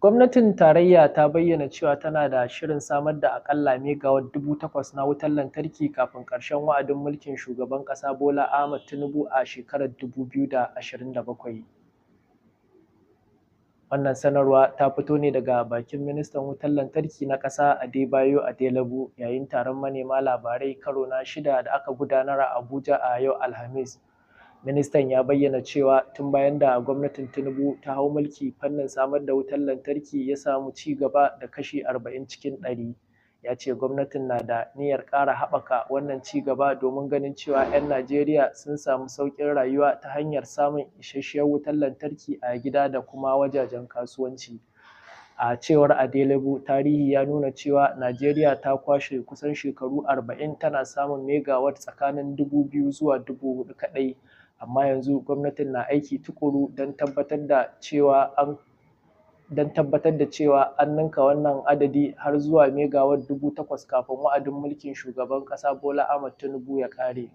Gwamnatin tarayya ta bayyana cewa tana da shirin samar da aƙalla megawatt 8,000 na wutar lantarki kafin ƙarshen wa'adin mulkin Shugaban ƙasa Bola Ahmed Tinubu a shekarar 2027. Wannan sanarwa ta fito ne daga bakin ministan wutar lantarki na ƙasa, Adebayo Adelabu, yayin taron manema labarai karo na shida da aka gudanar a Abuja a yau Alhamis. Ministan ya bayyana cewa tun bayan da gwamnatin Tinubu ta hau mulki, fannin samar da wutar lantarki ya samu ci gaba da kashi 40 cikin 100. Ya ce gwamnatin na da niyyar ƙara haɓaka wannan ci gaba domin ganin cewa 'yan Najeriya sun samu sauƙin rayuwa ta hanyar samun isasshiyar wutar lantarki a gida da kuma wajajen kasuwanci. A cewar Adelabu, tarihi ya nuna cewa Najeriya ta kwashe kusan shekaru 40 tana samun megawatt tsakanin 2,000 zuwa 4,000 kaɗai, amma yanzu gwamnatin na aiki tuƙuru don tabbatar da cewa an ninka wannan adadi har zuwa megawatt 8,000 kafin wa'adin mulkin Shugaban ƙasa Bola Ahmed Tinubu ya ƙare.